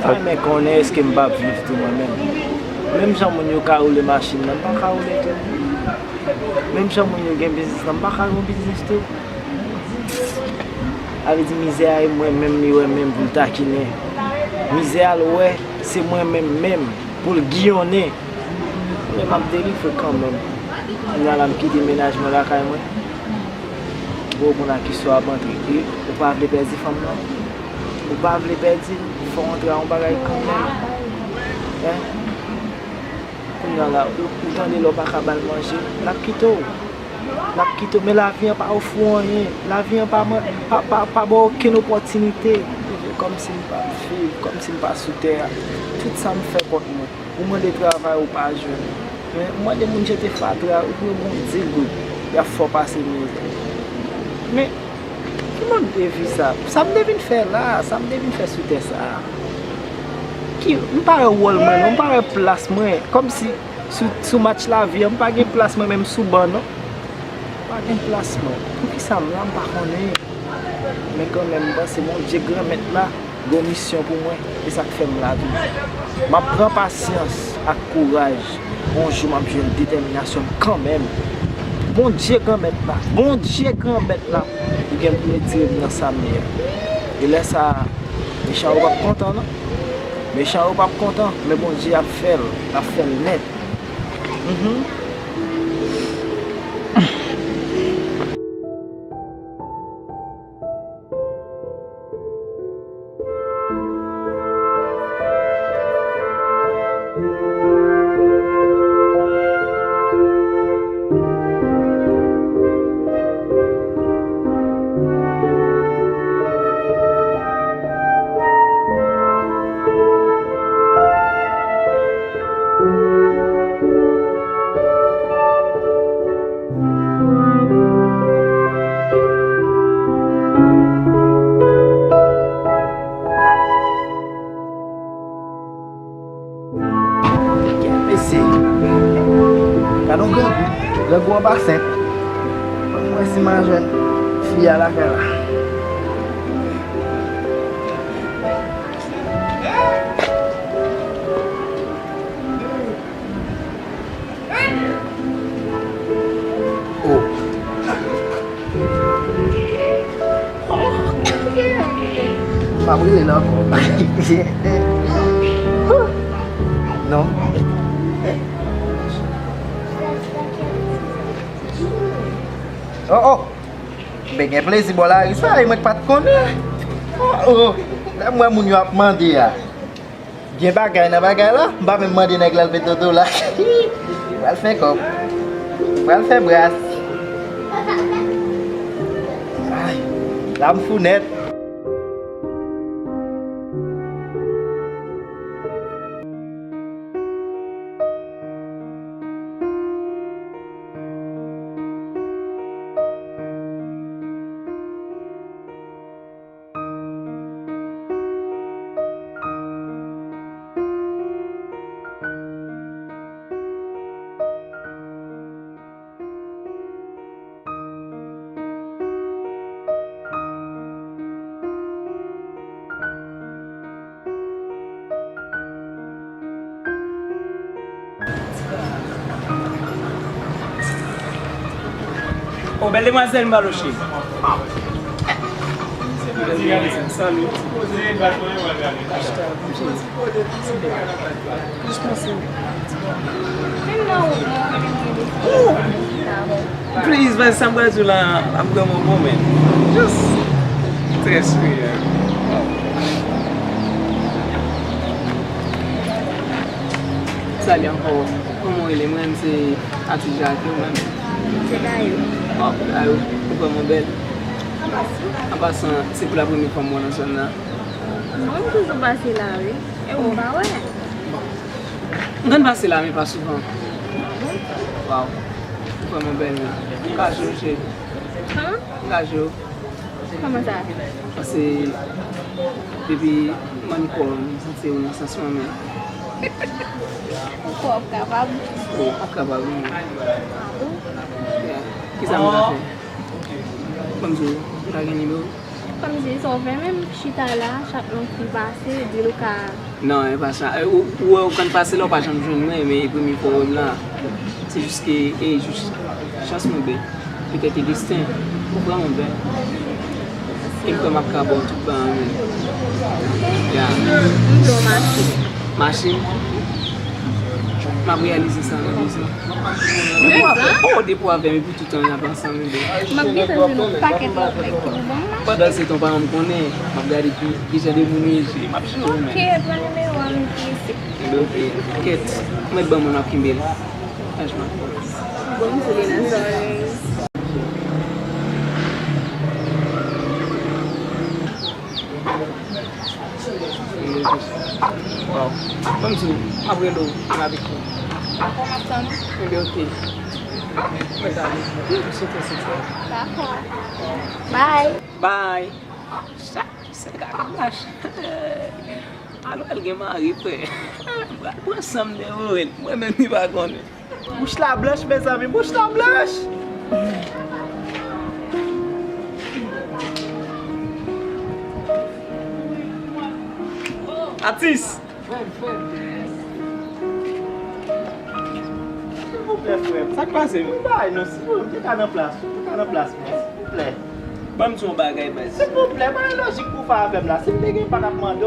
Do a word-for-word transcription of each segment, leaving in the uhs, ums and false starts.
Sa m renmen konnen èske m p ap viv tou mwen menm. Menm jan moun yo ka woule machin nan, m pa ka woule tou. Menm jan moun yo gen biznis nan, m pa ka gen yon biznis tou. Sa vle di mizè a e mwen menm li wè menm pou l takinen. Mizè a l wè se mwen menm menm pou l giyonnen. Kounye a m ap delivre kanmenm. Kounye a la m kite mennaj mwen lakay mwen. Gwo moun ak istwa ap antre. E ou pa vle pèdi fanm nan? Ou pa vle pèdi l? Fò w antre a yon bagay kanmenm. Hein? Kounye a la, ou, ou tande lè w pa ka ba l manje, l ap kite w. L ap kite w, men lavi an pa ofri w anyen. Lavi an pa, pa, pa, pa ba w okenn opòtinite. Kòmsi m p ap viv, kòmsi m pa sou tè a. Tout sa m fè kont mwen. Ou mande travay, ou pa jwenn. Men, ou mande moun jete fatra, ou pran bon di goud, y ap fè w pase mizè. Men, ki mòd de vi sa? Sa m te vin fè la? Sa m te vin fè sou tè sa? Ki, m pa wè wòl mwen, non, m pa wè plas mwen. Kòmsi sou, sou match lavi an, m pa gen plas mwen menm sou ban, non. M pa gen plas mwen. Poukisa m la, m pa konnen. Men kanmenm, m panse Bondye Granmèt la gen yon misyon pou mwen, e sa k fè m la toujou. M ap pran pasyans ak kouraj. Yon jou m ap jwenn detèminasyon m kanmenm. Bondye Granmèt la, Bondye Granmèt la, li gen pou retire m nan sa m ye a. E lè sa a, mechan yo p ap kontan, non. Mechan yo p ap kontan, men Bondye ap fè l, l ap fè l nèt. Mhm. Mesye, gade yon grangou. Grangou an pa senp. Ban m wè si m a jwenn fi a lakay la. Oh. M ap rele l ankò. Non. Oh, oh. Ben gen plezi bò lari sa, e mwen k pa t konnen. Oh, oh. Lè m wè moun yo ap mande a. Gen bagay nan bagay la, m pa menm mande nèg la l mete dola. Pral fè kòb. Pral fè bras. Ay, la m fou nèt. O, bèl demwazèl, m baloche. Bèl demwazèl, salut. Jis panse. Menm nan wout mwen, mwen menm gen defi. Please, man, sa m pral di w la ap vrèman bon, man. Just trè sweet, man. Salut ankò. Kòman w rele? Mwen menm se Ati Jacques, ou menm? Se Dayou. Oh, Dayou, ou vrèman bèl. Mèsi. An pasan, se pou la premye fwa m wè w nan zòn nan. Mwen, m toujou pase la, wi. E ou pa wè? M konn pase la, men pa souvan. Waw. Ou vrèman bèl, wi. M ka jwe w, cheri? Kòman? M ka jwe w. Kòman sa? Paske depi m ann kò w, m santi w nan sans mwen menm. Ou kwè w ap kapab? Wi, m ap kapab, wi. Ah bon? Yeah. Kisa m ka fè? Ban m di w, m ka gen nimewo w? Kòmsi sa w fè menm, chita la, chak lè yon fi pase, di l ou ka Non, e pa sa. E, ou, ou wè, ou konn pase la, ou pa janm jwenn mwen, men e premye fwa w wè m la. Se jis ke, e, jis chans mwen, bè. Petèt e desten. Ou pran mwen, bè. E m kwè m ap ka ba w tout bagay, men. Ya. M dwe yon machin. Machin? M ap reyalize sa nan de zan. Depi w avè, oh, depi w avè m, epi tout tan n ap ansanm, men. M ap gentan jwenn yon pakèt lòt nèg ki pou ban m la. Pandan se tan, pa janm konnen, m ap gade ki, ki jan de moun ou ye, m ap jere w, men. Ok, pran nimewo a, m enterese. Ebyen, ok. Kèt, ou mèt ban mwen, m ap kenbe l. Franchman. Bon, m sou li nan zòrèy. Waw. Ban m di w, m ap rele w, m avèk ou. Dakò, m ap tann ou. Ebyen, ok. Mwen ta ale. M sou pwosesè. Dakò. Bye. Bye. Sa, se gade mache. Alò, l gen mari, frè. Pral pran san m devoure l. Mwen menm, li pa konnen. Bouch la blanch, mezanmi, bouch la blanch! Atis! Silvouplè, frè m, sa k pase? M bay non, silvouplè, m te ka nan plas ou, m te ka nan plas mwen, silvouplè. Ban m di yon bagay, baz. Silvouplè, pa gen lojik pou w fè avè m la. Si m te gen, m pa t ap mande w.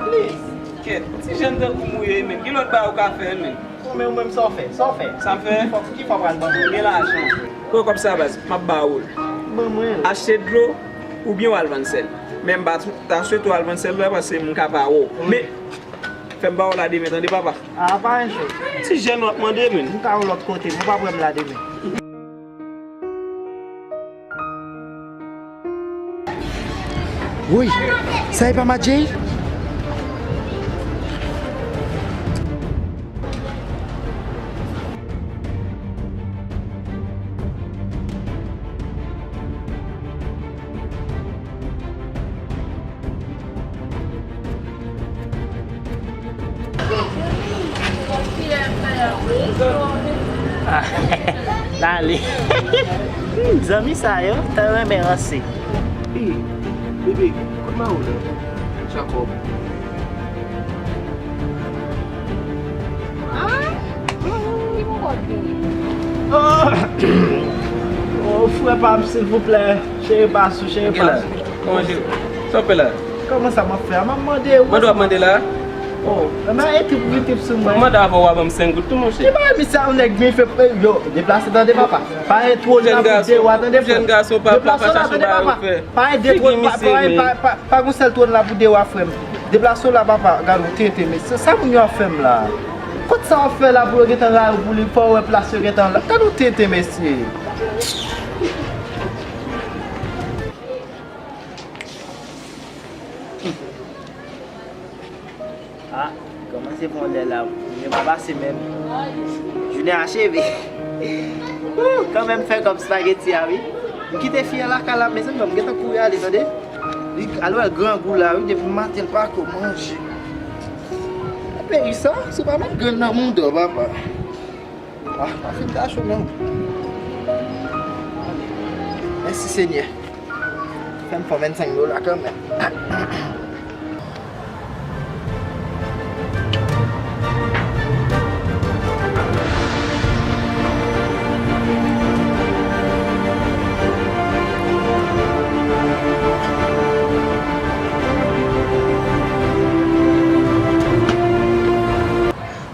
Please. Kèt, ti jèn tankou m ou ye, men. Gen lòt bagay ou ka fè, men. Ou menm, ou menm, sa w fè? Sa w fè? Sa m fè? Ki fò, ki fò pral ban mwen? Gen lajan. Pran kòb sa, baz. M ap ba ou l. Ban mwen l. Achte dlo, oubyen w al vann sèl. Men m pa t, ta swete w al vann sèl vre, paske m ka pa wè w. Men, fè m ba w la demen, tande, papa. A, pa gen chans. Ti jèn w ap mande, men. M ka wè w lòt kote, men w p ap wè m la demen. Woy, sa e pa Madjey? Ah, Lali. Hmm, zanmi sa yo, ta renmen ranse. Hey, bebe, kot Mawo la? Jacob. Ah, ki bò kote? Oh, oh, frè pa m, silvouplè. Cheri pa sou, cheri pa sou. Kòman cheri? Sa w fè la? Kòman sa m ap fè a? M ap mande ou. Mande w ap mande la? Oh, men e trip, e trip sou mwen. Mande avan w a ban m senk goud tou, monchè. Ki bagay misye a, yon nèg byen fè, yo, deplase tande papa. Pa gen twòn la pou de wa, tande frè. Jèn gason, pa, pa, pa chache yon bagay ou fè. Pa gen de twòn, pa, pa, pa, pa, pa gen sèl twòn la pou de wa, frè m. Deplase w la, papa, gade yon tenten, mesye. Sa moun yo ap fè m la? Kot sa w ap fè la pou yo gentan rayi w pou li, fò w wè plas yo gentan la. Gade yon tenten, mesye. Ah, kòmanse pran lè la. Jounen pa pase menm. Jounen acheve. Ouh, kanmenm fè kòb spageti a, wi. M kite fi an lakay la, mezanmi, m gentan kouri ale, tande. Li al wè grangou la, wi, depi maten l pa ko manje. Peyi sa, se pa met grenn nan mouda w, papa. Ah, pa fin ta cho non. Mèsi Senyè. Fè m fè vennsenk dola kanmenm.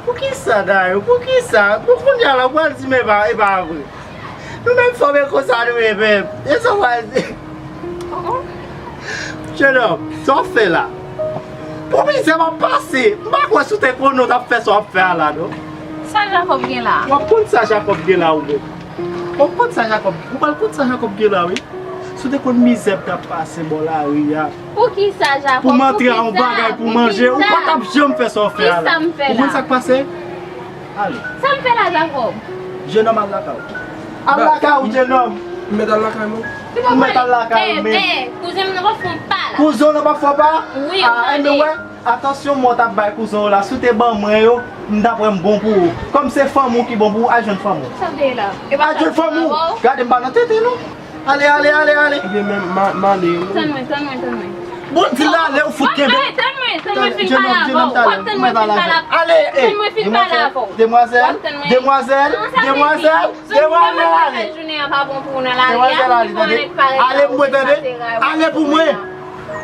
Poukisa, Dayou? Poukisa? Bon, kounye a la, ou pral di m e pa, e pa vre. Nou menm fòme konsa nou ye menm. E sa w pral di? Jenòm, sa w fè la? Pou mizè m ap pase. M pa kwè si w te konnen w t ap fè sa w ap fè a la, non. Sa Jacob gen la? W ap konn sa Jacob gen la ou menm. W ap konn sa Jacob, ou pral konn sa Jacob gen la, wi. Si w te konn mizè m t ap pase bò lari a. Poukisa, Jacob? Pou m antre a yon bagay pou manje, ou pa t ap janm fè sa w fè a la. Ou konn sa k pase? Ale. Sa m fè la, Jacob? Jenòm, al lakay ou. Al lakay ou, jenòm. M mèt al lakay mwen. Ou mèt al lakay ou, men. Kouzen m nan pa fè w pa la. Kouzen w nan pa fè w pa? Wi, ou tande. Atansyon, mwen t ap bay kouzen w la, si w te ban mwen yo, m t ap wè m bon pou ou. Kòm se fanmi w ki bon pou ou, al jwenn fanmi w. Al jwenn fanmi w. Gade m pa nan tenten non. Ale, ale, ale, ale. Ebyen, men, m a, m ale. Tann mwen, tann mwen, tann mwen. Bon, di l ale, ou fout kenbe. Tann mwen, tann mwen fin pale avè w. W ap tann mwen fin pale avè w. Ale, e, demwazèl, demwazèl, demwazèl, demwazèl, ale. Demwazèl, ale, tande. Ale pou mwen.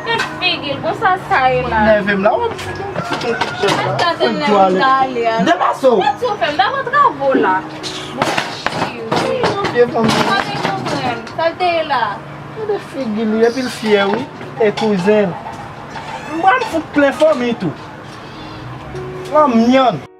Gad figi l, bon, sa sa ye la. Nève m la, w ap fout yon kout chèz la. Tann mwen fin pale a. Depase w. Gad sa w fè m, m t ap nan travo la. Bon, cheri. Pye fanm nan. Sa te ye la. Gade figi li, epi l fyè wi. E kouzen l. M pral fout plen fanmi tou. Lanmyann.